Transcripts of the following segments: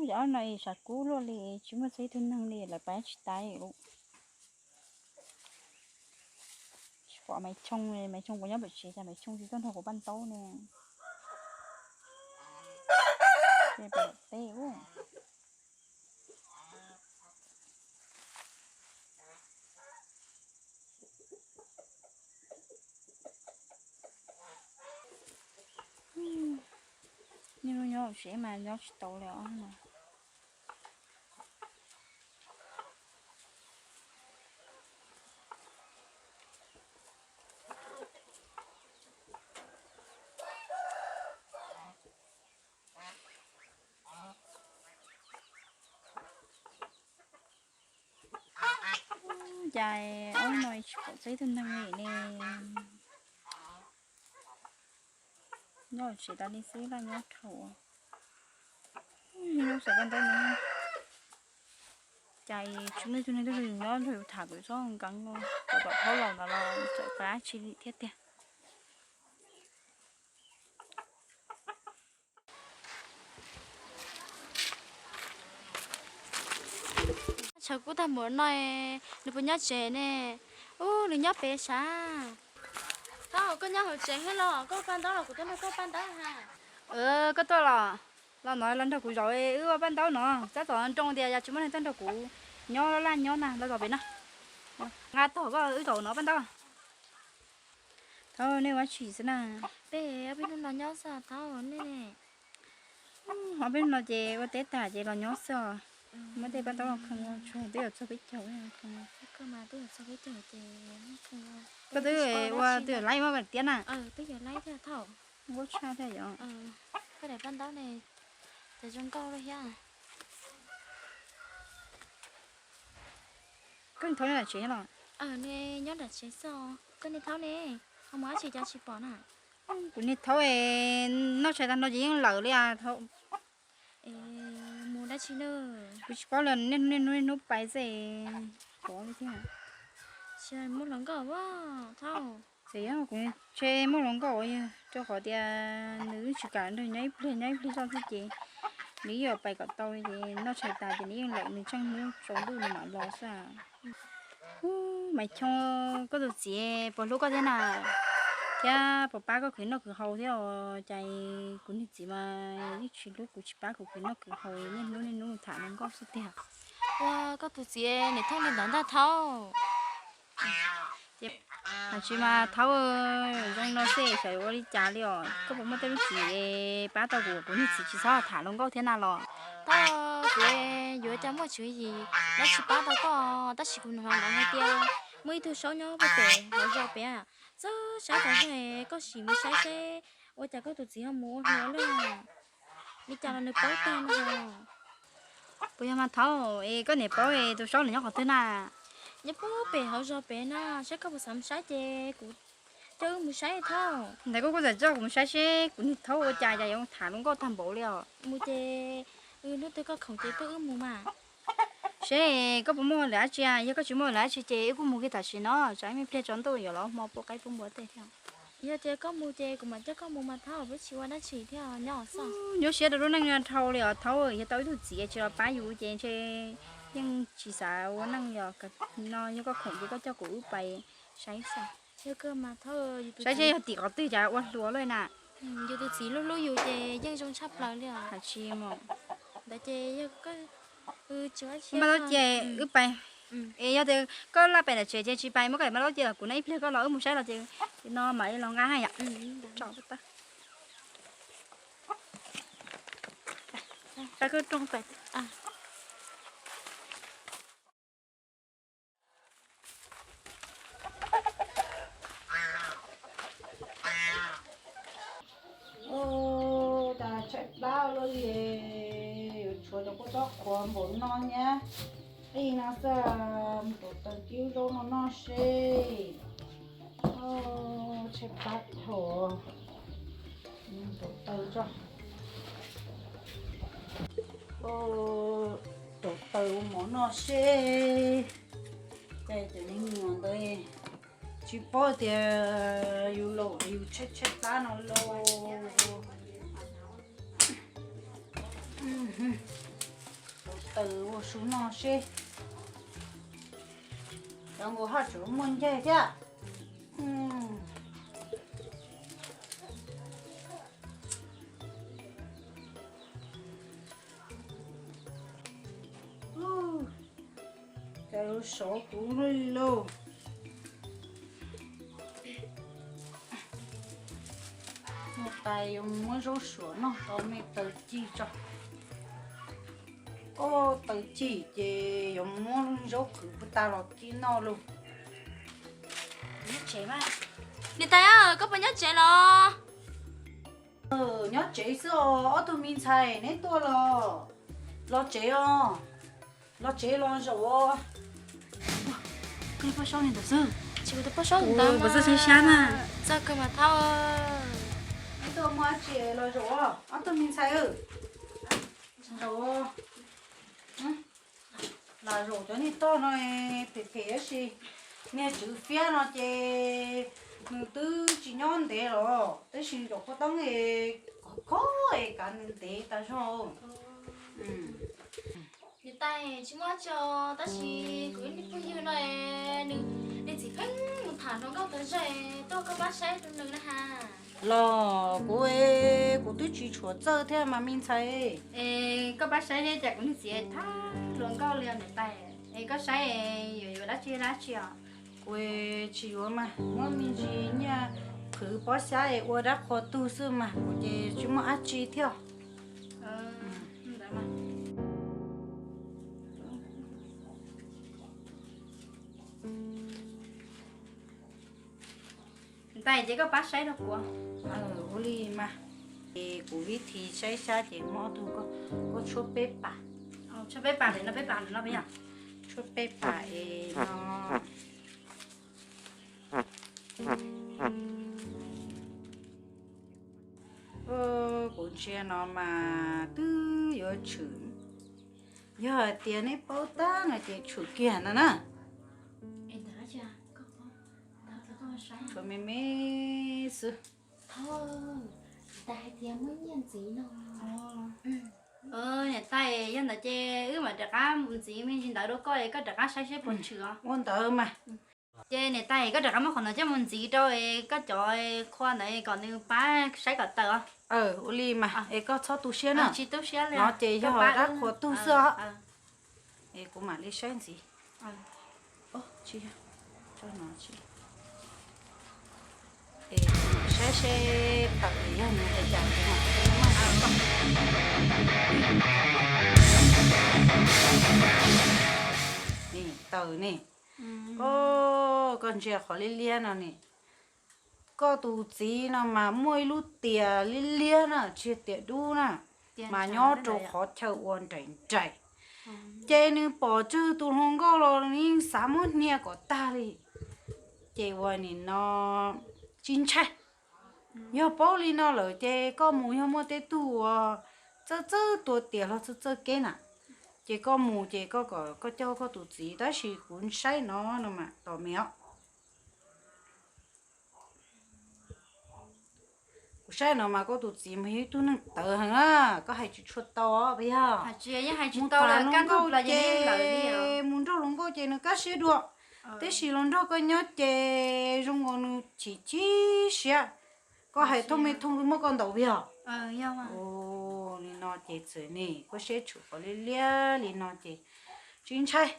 Yog no sav kub luaj li, tsis muaj txog ib tug neeg li, lawv pab tsis tau. Tsis pom Maiv Choo, Maiv Choo puas nyob pem tsev, cas Maiv Choo tsis tuaj nrog kuv paj ntaub ne? Tej ub. Niaj hnub nyob hauv tsev mas nyob tsis tau li os. Cas ob no tsis pom txog ib tug neeg li ne. Nyob tsev tas li xwb, laj nyob dhau. Nyob xav paj ntaub no, cas tsis muaj ib tug neeg tuaj nrog yus nyob, nrog yus tham kuv txhob nkees no, kom tom thaub laus ntawd los txawm pab tsis li thiab tiag. Tshav kub tag npaum no, nws puas nyob tsev ne? Ub, nws nyob pem sav. Thaub, koj nyob hauv tsev thiab los? Koj paj ntaub los kuv tuaj nrog koj paj ntaub ha. Koj tuaj los? Los no los nrog kuv zaum wb ua paj ntaub no. Tab tom nroo tias yog tsis muaj neeg tuaj nrog kuv nyob laj nyob na, los zaum pem no. Nqa tog koj wb zaum no paj ntaub. Thaub, nej ua dab tsi xwb na? Peb ob peb hnub no nyob xwb thaub, nej ne? Ob peb hnub no ces ua teb tag ces los nyob xwb os. Muab tej paj ntaub los khoo, twb yuav txog peb caug. Koj twb ua twb yuav laib mab tiab na. Twb yuav laib thiab thaub. Nquab tshaj thiab yom. Koj daim paj ntaub ne, cas zoo nkauj thiab. Koj niag thaub nyob nram tsev los? Nws nyob nram tsev xwb. Koj niag thaub ne, ho mus dab tsi cas tsis pom na? Kuv niag thaub noj tshais tag nrho ces yeej lawm li. Mus dab tsi na? Kuv tsis paub li, niaj hnub niaj hnub pais xwb. Pov li thiab. Tsis muaj hluas nkauj a thaub? Txawm yog kuv ntshe muaj hluas nkauj, rau qhov tias nws tsis kam nrog nyob ib pliag, nyob ib pliag zoj xwb ces nws yeej yuav pais kom tau li ces noj tshais tas ces nws yeej lawm, nws tsheej hnub tsaus ntuj nws mam los xwb. Ub, Maiv Choo, koj tus txiv puas hlub koj thiab na? Thiab puas pab koj khwv noj khwv haus thiab os? Cas kuv niag txiv mas yeej tsis hlub kuv, tsis pab kuv khwv noj khwv haus, niaj hnub niaj hnub tham hluas nkauj xwb tiag. Ua koj tus txiv niam thoob li ntawd ntag thaub. Hais tsis mas thaub, zoo no xwb xyov yuav ua li cas li os. Koj puas muaj tej lub txiv pab tau kuv, kuv niag txiv tsis txhob tham hluas nkauj thiab na los? Thaub, kuv yuav cas muaj tswv yim dab tsi pab tau koj, tab sis kuv hnov hais tias muaj ib tug saub nyob pem pem hauv zos pem, txawj saib tas zog, koj sim mus saib seb ua cas koj tus txiv ho mus ua hluas lawm. Li cas los nws paub tag no. Puas yog mas thaub, es koj niam paub es tus saub nws nyob qhov twg na? Nyob puag pem hauv zos pem na, saib koj puas xav mus saib ces kuv coj wb mus saib thaub. Ntawd koj kuj txawm coj kuv mus saib seb kuv niag thaub ua cas cas yuav tham hluas nkauj tag npaum li os. Mus ces hnub twg koj khoom ces koj wb mus mas. Seb koj puas muaj lwm dab tsi, yog koj tsis muaj lwm dab tsi ces wb kuj mus kiag tam sim no, tsam ib me pliag tsaus ntuj yuav los ua hmo pub qaib pub npua tej thiab. Yog tias koj mus ces kuv mam coj koj mus mas thaub, peb tsis ua dab tsi thiab nyob xwb. Nyuaj siab rau lub neej dhau li os thaub, yog tau ib tug txiv tsis los pab yus ces ntshe Yeej tsis xav ua neej yog no, yog koj khoom ces koj coj kuv wb pais saib xwb. Saib seb yog tim qhov twg cas ua hluas lawm na. Yus tus txiv hlub hlub yus ces yeej zoo tshaj plaws li os. Hais tsis mus. Ntawd ces yog koj tsis ua Maj Laub ces wb pais. Es yog tias koj laj pem nram tsev ces tsis pais, muab koj Maj Laub ces los kuv noj ib pliag koj los wb mus saib los ces no mam li los nqa hais yom. Ua cas tshaib plab ua luaj li, yuav tshuav cov kua txob qhuav npaum no nyab. Qij no xwb, mus rauv taws kib zaub no noj seb. Tshaib plab dhau, rauv taws tso. Rauv taws ua mov noj seb. Cov me nyuam ntawd tsis paub tias yus laus yus tshaib tshaib plab no lauj. Rauv taws ua su noj seb. Cov nkaus haj tseem muaj ncaig thiab. Cas lawv sov kuv li lauj. Noj tas yuav muab zaub suam noj tau me taws cig tso. Oj, taws cig ces yuav muab zaub qhwv puag ta los kib noj lauj. Niam tais, koj puas nyob tsev los? Nyob tsev xwb os, ob tug me ntxhais neb tuaj los? Los tsev os, los tsev los zaum os. Koj pab saub li ntawd xwb. Tsis, kuv twb pab saub ntawd, kuv twb xav xav na. Txog kawg mas thab. Neb tuaj muaj dab tsi los zaum os ob tug me ntxhais. Zaum. Lam zaum cov niag tog no phem phem tab sis niag tswv fiab no ces nws twb tsis nyob ntev los tab sis ncaum qhov toob es kov kov es kav nws ntev tas zog. Niam tais, tsis muaj dab tsi os, tab sis kuv ib niag phooj ywg no, nws niag txiv pheej mus tham hluas nkauj tas zog, tuaj koj pab saib rau nws na has. Los kuv, kuv twb tsis tshuav txawj thiab mas me ntxhais. Es koj pab saib seb cas kuv niag txiv tham hluas nkauj li os niam tais. Es koj saib yuav yuav dab tsi dab tsi os? Kuv tsis yuav mas, muab me ntsis nyiaj qhwv pob xyab es ua dab qhuas tug xwb mas, kuv ces tsis muaj dab tsi thiab. Niam tais, ces koj pab saib rau kuv. Ua li mas. Es kuv vib thi saib xyab ces muab ob tug koj tshuab peb pas. Tshuab peb pas, no peb pas no peb yog. Tshuab peb pas es no. Kuv ntsia no mas twb yuav tshwm. Yog hais tias neb paub tab no ces tshwm kiag no na. Tshuav me me xwb. Niam tais, yog ntawd ces wb mam rov qab mus ntxiv me ntsis ntawd rau koj es koj rov qab saib seb puas tshwm os. Ua ntawd mas. Ces niam tais, koj rov qab muab qhov ntawd coj mus ntxiv rau es koj cov qhua ntawd kom nws pab saib kom tawm os. Ua li mas es koj txhob tu siab na. Tsis tu siab li. No ces yog dab qhuas tug xwb os. Es kuv mam li saib ntxiv. Tsis yog, saib seb tawm yog nws li cas. Tawm ne. Koj ntsia qhov liab liab no ne. Koj tus txiv no mas muaj ib lub tias liab liab na, tsis tias dub na, mas nyob rau qhov chaw uas nraim nraim. Ces nws pom tsawg tus hluas nkauj los nws yeej xav muab hnia kom tag li. Ces ua nim no tsis ntshai. Yog paub li no lawm ces koj mus yog muaj tej tug uas txawj txawj tua tias los txawj txawj keb na, ces koj mus ces koj kom koj coj koj tus txiv, tab sis kuv saib no no mas tos me os. Kuv saib no mas koj tus txiv mas yog ib tug neeg tawv heev na, koj hais tsis tshua tau os puas yog? Mus tham hluas nkauj ces, mus nrog hluas nkauj ces nws kaj siab dua, tab sis los nrog koj nyob ces zoo nkaus nws chim chim siab. Koj hais thooj me thooj twb muab koj ntaus puas yog? Li no ces txawm ne, koj siab tshum qhov liab liab li no ces tsis ntshai.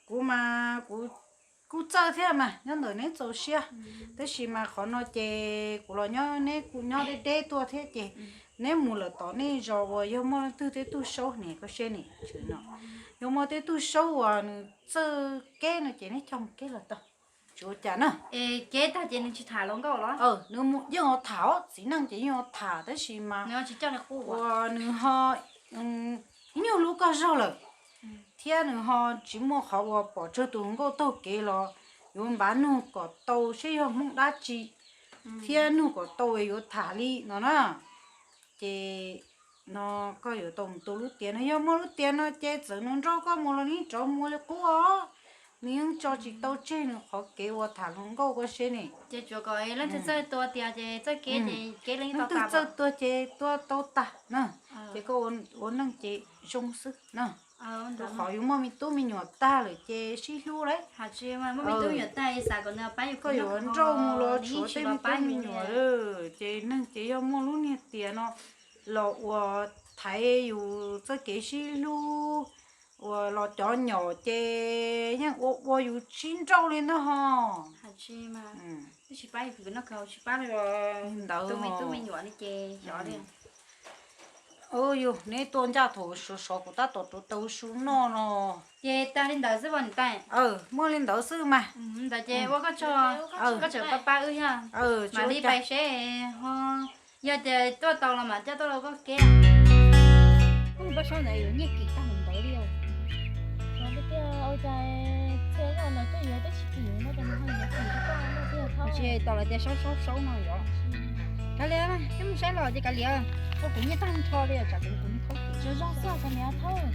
Kuv mas kuv kuj txawj thiab mas nyob ntawm neb txaus siab, tab sis mas qhov no ces kuv los nyob, neb kuj nyob deb deb tuaj thiab ces neb mus lawm tom nej zos uas yog muaj leej twg tej tug saub ne, koj siab ne, no, yog muaj tej tug saub uas nws txawj keb no ces neb coj mus keb los tau, tsis ua cas na. Keb tag ces nws tsis tham hluas nkauj los? Nws yeej ho tham os, txiv neej ces yeej ho tham tab sis mas uas nws ho ib nyuag lub kaj zog lawm, thiab nws ho tsis muaj qhov uas pom tsawg tus hluas nkauj taug kev los yuav npav nug kom tau seb yog Hmoob dab tsi thiab nug kom tau yuav tham li no na. Ces no koj yuav tau mus tu lub tiav no, yog muaj lub tiav no ces txawm nws nrog koj mus los nws rov mus li qub os. Nws yeej tso tsis tau tseg nws qhov kev uas tham hluas nkauj, koj siab ne. Ces tsuav kom leej twg txawj tua tiag ces txawj keb ces keb, leej twg txawj tua ces tua tau tag na, ces koj ua neej ces zoo xwb na. Rau qhov yus muaj me tub me nyuam tag lawm ces sib hlub lauj. Koj yuav nrauj mus los tshuav tej me tub me nyuam lawm ces neeg ces yog muaj lub niag tiav no los ua thaiv yus txoj kev sib hlub, uas los cov nyom ces yeej ua ua yus sib nrauj li ntawd ho. Ntawd, yus neb tua ncaj thaum sov sov kuv tab tom rauv taws su noj no. Ces tag li ntawd xwb os niam tais? Muaj li ntawd xwb mas. Ntawd ces ua koj tsaug, koj tseem pab pab wb yog mam li pais seb ho yog tias tuaj tau los mam coj tuaj rau koj keb. Koj mus pab saub ntawd yuav nyiaj kim tag mus ntawd li os. Xyov tiag, ua cas txhia zaus lawv tuaj yuav tab sis kim no ces nws ho yuav kim rau koj no tiag. Tsis tau lawv tias saub saub saub no yom. Kav liam, coj mus saib los ces kav liam, ua kuv nyiaj tag nrho li os, tsam kuv kuv thaub. Zoo xwb kav liam thawj.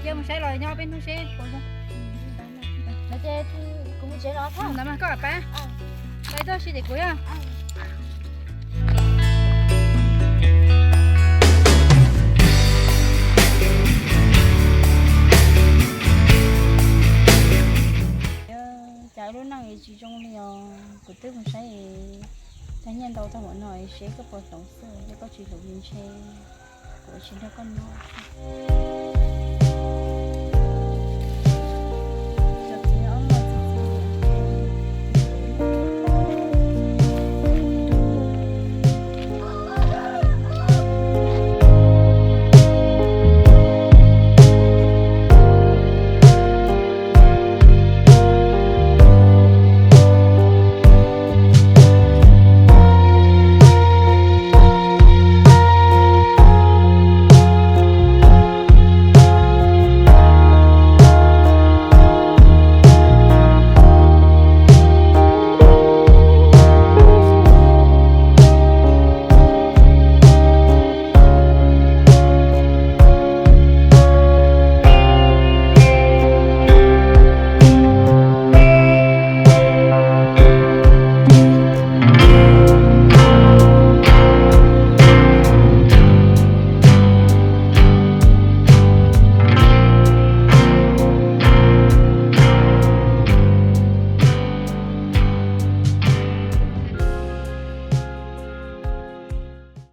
Cia mus saib los nyob peb hnub seb puas zoo. Lawv tias kuv mus tsev los thawj. Ntawd mas koj pab, pab tuaj si ces kuv yog. Cas lub neej tsis zoo li os, kuv twb mus saib tag nyiaj ntau tag npaum no seb koj puas hloov xwb, yog koj tsis hloov ntshe kuv tsis nrog koj nyob.